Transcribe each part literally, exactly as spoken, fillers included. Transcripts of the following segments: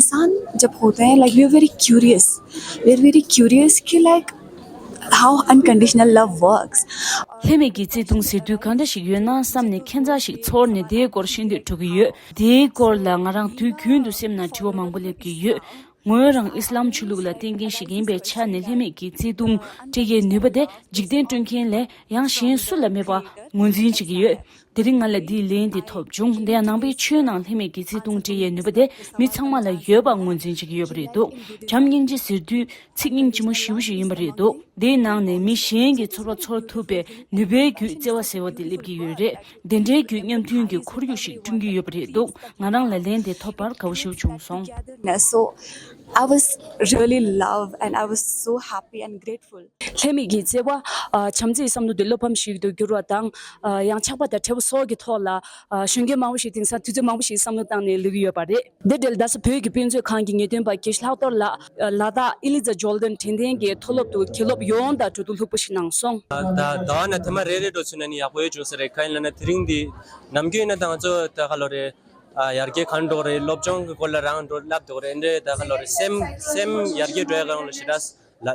इंसान जब होते हैं, like, we are very curious, we are very curious कि, like, how unconditional love works. ལྷད་མེད་ཀྱི་བརྩེ་དུང་ཟེར་དུས་གང་འདྲ་ཞིག་ཡོད་ན་བསམ་ནས་ཁྱད་མཚར་ཞིག་ཚོར་ནས་དེའི་སྐོར་ཤེས་འདོད་འགྲོ་གི་ཡོད། དེའི་སྐོར་ལ་ང་རང་དུས་རྒྱུན་དུ་སེམས་ནང་དྲི་བ་མང་པོ་སླེབས་ཀྱི་ཡོད། ངོས་རང་ཨི་སི་ལམ་ཆོས་ལུགས་ལ་བརྟེན་མཁན་ཞིག་ཡིན་པའི་ཆ་ནས་ལྷད་མེད་ཀྱི་བརྩེ་དུང་སྤྲད་ཡའི་ནུས་པ་དེ་འཇིག་རྟེན་སྐྱོང་མཁན་ལས་ཡང་གཞན་སུ་ལ་མེད་པ་ངོས་འཛིན་བྱེད་ཀྱི་ཡོད། དེ་རིང་ང་ལ་འདིའི་ལན་དེ་ཐོབ་བྱུང་། དེ་ཡང་ནང་པའི་ཆོས་ནང་ལྷད་མེད་ཀྱི་བརྩེ་དུང་སྤྲད་ཡའི་ནུས་པ་དེ་མི་ཚང་མ་ལ་ཡོད་པ་ངོས་འཛིན་བྱེད་ཀྱི་ཡོད་པ་རེད་འདུག་བྱམས་སྙིང་རྗེ་ཟེར་དུས་ཚིག་རྙིང་ཆེན་མོ་ཞེ་པོ་ཞིག་ཡིན་པ་རེད་འདུག་དེའི་ནང་ནས་མི་གཞན་གྱི་ཚོར་བ་ཚོར་ཐུབ་པའི་ནུས་པའི་བརྒྱུད་བརྩེ་བ་ཟེར་བ་དེ་སླེབས་ཀྱི་ཡོད་རེད། དེ་འདྲའི་བརྒྱུད་མཉམ་མཐུན་གྱི་ཁོར་ཡུག་ཞིག་བསྐྲུན་གྱི་ཡོད་པ་རེད་འདུག་ང་རང་ལ་ལན་དེ་ཐོབ་པར་དགའ་བོ་ཞེ་པོ་བྱུང་སོང་། So, I was really love and I was so happy and grateful. ལྷད་མེད་ཀྱི་བརྩེ་བ། ཨ། བྱམས་བརྩེའི་བསམ་བློ་དེ་བློ་ཕམ་ཞིག་ཏུ་འགྱུར་བ་དང་། ཨ། ཡང་ཆགས་པ་དང་བྲལ་བ་སོགས་ཀྱི་ཐོག་ལ། ཨ། གཞོན་སྐྱེས་མང་པོ་ཞིག་དེང་སང་དུས་ཚོད་མང་པོ་ཞིག་བསམ་བློ་བཏང་ནས་སླེབས་ཀྱི་ཡོད་པ་རེད། འདི་འདྲའི་རྡ་ས་བོད་ཀྱི་དཔེ་མཛོད་ཁང་གི་ངེས་སྟོན་པ་དགེ་བཤེས་ལྷག་རྡོར་ལགས། ཨ། ལ་དྭགས་ཨི་ལི་ཛ་ཇོར་ཌན་དྲན་རྟེན་གྱི་མཐོ་སློབ་ཏུ་དགེ་སློབ་ཡོངས་དང་འགྲོ་འདུག་ལྷུག་པོ་ཞིག་གནང་སོང་། ད་ཟླ་བ་ན་ཐེངས་མ་རེ་རེ་འགྲོ་ཚུལ་ན་ནི་ཡག་པོ་ཡོད་བྱུང་ས་རེད། གང་ཡིན་ལབ་ན་དེ་རིང་འདི་ནམ་རྒྱུན་ཡིན་ན་ད་ང་ཚོ་ད་ག་ལོ་རེད། ཨ། ཡར་རྒྱས་གང་འགྲོ་རེད། སློབ་སྦྱོང་གི་སྐོར་ལ་རང་འགྲོ་ལབ་འདུག་རེད། འདྲེ་ད་ག་ལོ་རེད། སེམས་སེམས་ཡར་རྒྱས་འགྲོ་ཡ་གང་ལ་ཞེ་དྲག་ལ་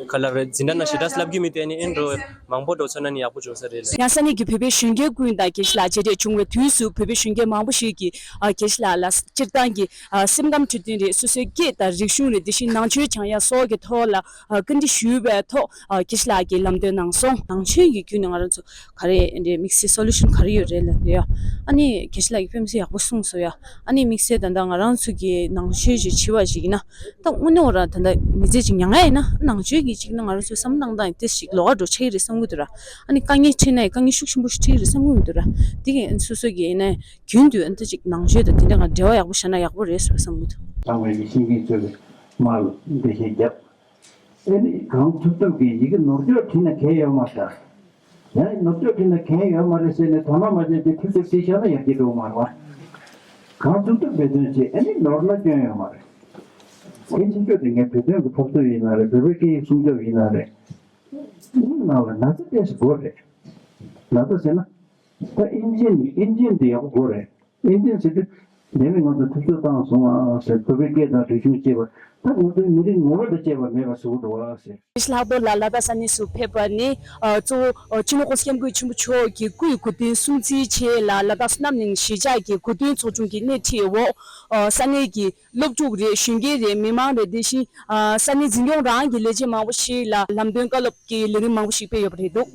ག་ལ་རེད། འཛིན་གྲྭ་ན་ཞེ་དྲག་ལབ་ཀྱི་མི་དེ་ནི་ཨེ་འགྲོ་མང་པོ་འགྲོ་ཚོད་ན་ནི་ཡག་པོ་བྱུང་ས་རེད་ལ། ཡང་ས་གནས་ཀྱི་བོད་པའི་གཞོན་སྐྱེས་ཀུན་དང་དགེ་བཤེས་ལགས་མཇལ་འཕྲད་བྱུང་བའི་དུས་སུ་བོད་པའི་གཞོན་སྐྱེས་མང་པོ་ཞིག་གིས། ཨ། དགེ་བཤེས་ལགས་ལ་སྤྱིར་བཏང་གི། ཨ། སེམས་ཁམས་འཕྲོད་བསྟེན་རེད། སོ་སོའི་སྐད་དང་རིག་གཞུང་རེད། དེ་བཞིན་ནང་ཆོས་སྦྱང་ཡ་སོགས་ཀྱི་ཐོག་ལ། ཨ། བཀའ་འདྲི་ཞུས་པའི་ཐོག་ཨ། དགེ་བཤེས་ལགས་ཀྱིས་ལམ་སྟོན་གནང་སོང་། ནང་ཆོས་ཀྱི་བརྒྱུད་ནས་ང་རང་ཚོ་ག་རེ་འདྲའི་དམིགས་བསལ་སོ་ལུ་ཤན་ག་རེ་ཡོད་རེད་ལབ་དེ་ཡ། ཨ་ནི་དགེ་བཤེས་ལགས་ཀྱིས་དཔེ་མི་སྲིད་ཡག་པོ་གསུངས་སོང་ཡ། ཨ་ནི་དམིགས་བསལ་ད་ལྟ་ང་རང་ཚོ་གི་ནང་ཆོས་ཞིག་བྱེད་པ་ཞིག་ཡིན་ན། ད་དངོས་གནས་འོ་ར་ད་ལྟ་མི་ཚེ་ཅིག་མྱངས་ཡ་ཡིན་ན་ནང་ཆོས་ཀྱི་ཅིག་ན་ང་རང་ཚོའི་བསམ་བློ་བཏང་སྟངས་ཏིས་ཅིག་ལོགས་ཀ་འགྲོ་ཆགས་ཀྱི་རེད་བསམ་གྱི་འདུག་ར། ཨ་ནི་དཀའ་ངལ་འཕྲད་ན་ཡང་དཀའ་ངལ་ཤུགས་ཆེན་པོ་ཞིག་འཕྲད་ཀྱི་རེད་བསམ་གྱི་མི་འདུག་ར། དེ་གིན་སོ་སོ་གི་ཡིན་ན་རྒྱུན་དུ་ཨ་ནི་ད་ཅིག་ནང་ཆོས་དང་དེ་འདྲ་ག་འབྲེལ་བ་ཡག་པོ་བཞག་ན་ཡག་པོ་རེད་བསམ་གྱི་འདུག་དྲང་བའི་གི་ཤེས་མཁན་ཚོས་མར་འདི་ཞིག་བརྒྱབ། ཨེ་ནི་གང་ཐུབ་ཐུབ་ཀྱིས་ཡི་གེ་ནོར་འཁྱོག་བྲིས་ན་གལ་ཡོད་མ་རེད། ཡང་ནོར་འཁྱོག་བྲིས་ན་གལ་ཡོད་མ་རེད་ཟེར་ནས་དོ་སྣང་མ་བྱས་ཏེ་ཐུབ་ཐུབ་བྲིས་བཞག་ན་ཡག་གི་འགྲོ་མ་རེད་བ། གང་ཐུབ་ཐུབ་འབད་བརྩོན་བྱེད། ཨེ་ནི་ནོར་ན་སྐྱོན་ཡོད་མ་རེད། གལ་ཆེ་ཤོས་དེ་ངས་བོད་དོན་གྱི་སློབ་གསོ་ཡིན་ན་རེད། བོད་པའི་སྐད་ཡིག་སྲུང་སྐྱོབ་ཡིན་ན་རེད། མི་ནང་ལ་ན་ཚ་ཏོག་ཙམ་དགོས་རེད། ན་ཚ་ཟེར་ན། ད་ཨིན་ཇིན་ཨིན་ཇིན་དེ་ཡག་པོ་དགོས་རེད། ཨིན་ཇིན་ཟེར་དུས། དེ་ནི་ང་ཚོ་ཐུབ་ཚོད་བཏང་སོང་ཨ་ཟེར། བོད་པའི་སྐད་དང་རིག་གཞུང་བཅས་པ། ད་ང་ཚོའི་མི་རིགས་ངོ་བོ་དང་བཅས་པ་མེད་པ་བཟོ་གི་འདུག་ཨ་ཟེར། ལྷག་རྡོར་ལགས་ལ་དྭགས་ས་གནས་སུ་ཕེབས་པ་ནི། ཨ། གཙོ་བོ། ཨ། སྤྱི་ནོར་༸གོང་ས་༸སྐྱབས་མགོན་ཆེན་པོ་མཆོག་གི་སྐུའི་གོ་སྟོན་སྲུང་བརྩིའི་ཆེད་ལ་ལ་དྭགས་བསོད་ནམས་གླིང་གཞིས་ཆགས་ཀྱི་གོ་སྟོན་ཚོགས་ཆུང་གི་སྣེ་ཁྲིད་འོག་ཨ། ས་གནས་ཀྱི་སློབ་ཕྲུག་རེད། གཞོན་སྐྱེས་རེད། མི་མང་རེད། དེ་བཞིན། ཨ། ས་གནས་འཛིན་སྐྱོང་རང་གི་ལས་བྱེད་མང་པོ་ཞིག་ལ་ལམ་སྟོན་བཀའ་སློབ་ཀྱི་ལས་རིམ་མང་པོ་ཞིག་སྤེལ་ཡོད་པ་རེད་འདུག